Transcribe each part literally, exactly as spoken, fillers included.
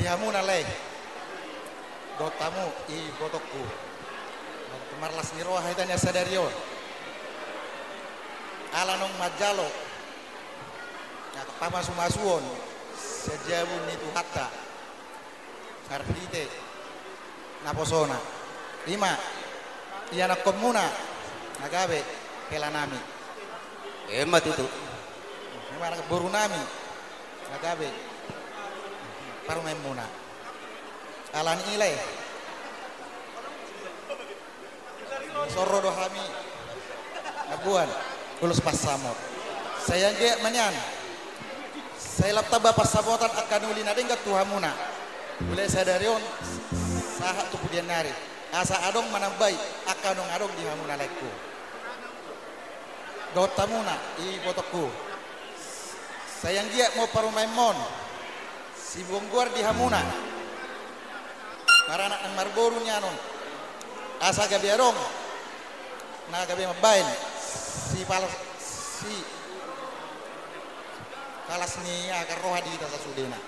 Di hamuna lae, dohot hamu ibotongku, marlas ni roha hita nian sadari on. Ala naung manjalo na pamasumasuon sian jabu ni Tuhanta marhite naposona, i ma ianakkonmuna na gabe helanami. Emma tutu. I ma anak borunami na gabe parumaenmuna. Alani i lae, so ro do hami mamboan ulos pansamot. Sai anggiat ma nian sai lam tamba pansamotan angka na uli na denggan tu hamuna, mulai sadari on sahat tu pudian nari, asa adong manambai angka naung adong di hamuna laengku dohot hamuna ibotongku. Sai anggiat ma on parumaenmon sibonggoar di hamuna maranak nang marboru nian on, asa gabe adong na gabe mambahen sipalas, sipalas ni aha roha di hita sasudena.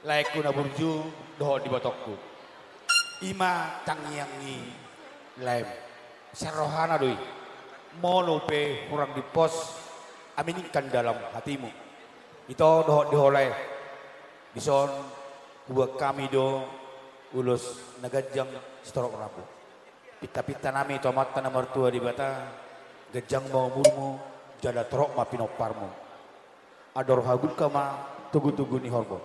Laengku na burju dohot ibotongku, i ma tangiang ni laem. Sian rohana do i. Molo pe hurang dipos, aminkan dalam hatimu. Ito dohot di ho lae, dison hubuat hami do ulos na ganjang sitorop rambu. Pintapinta nami tu Amanta na martua Debata, ganjang ma umurmu jala torop ma pinomparmu. Andor habuka ma togutogu ni horbo,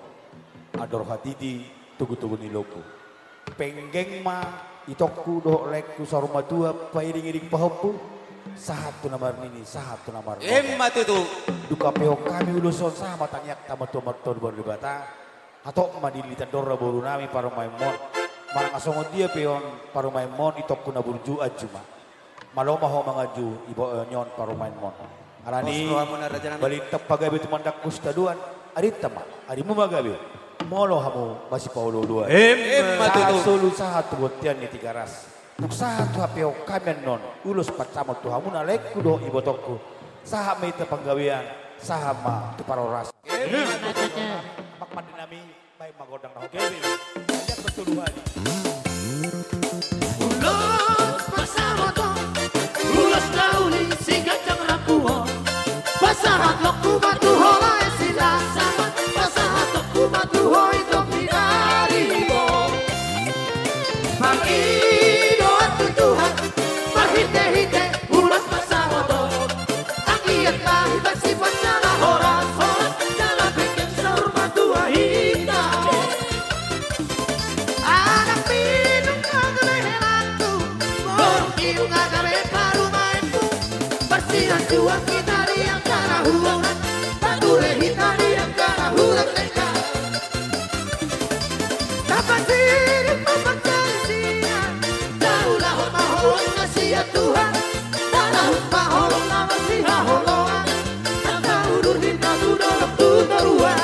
andor hatiti togutogu ni lombu. Penggeng ma itongku dohot laengku saur matua pairingiring pahompu, sahat tu na marnini sahat tu na marnono. Emma tutu. Dung pe hon hami ulos on, sahat ma tangiangta tu Amanta na martua Debata. Hatop ma dililitan dora borunami parumaenmon. Manang songon dia pe on parumaenmon itongku na burju, anju ma. Malo ma ho manganju ibo-, eh, nion parumaenmon. Alani i, balintang pagabe tumandangkon sitadoan, arinta ma arimu ma gabe, molo hamu masipaolooloan. Emma tutu. Sahat solu sahat tu bontean ni Tigaras. Dung sahat tu hape on hami annon ulos pansamot tu hamuna laengku dohot ibotongku. Sahat ma hita panggabean, sahat ma tu parhorasan. Emma tutu. Amang pande nami. Baen ma gondang na hot. Gabe. Lihat betul hadi. Ulos pansamot on, ulos na uli siganjang rambu on. Pasahat lombu ma tu ho lae Silasaman, pasahat lombu ma tu ho itong ni Daribo. Mangido tu Tuhan marhitehite ulos pansamot on. Anggiat ma hita sipanjala horas-horas jala penggeng saur matua hita. Anak minum na gabe helanku, boru minum na gabe parumaenku. Marsianjuan hita di angka na huroha, parhure hita di angka na hurang denggan. Tapasiring ma pansalisian, taulahon ma holong na sian Tuhan, talahut ma holong na marsihaholongan, angka udur hita tu dolok tu toruan.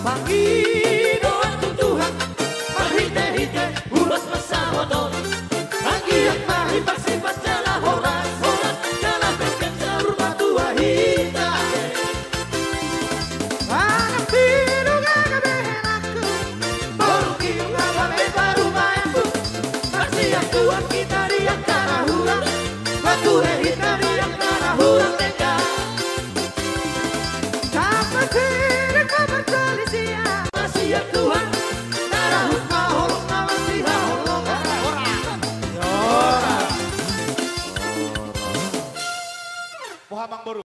Pangido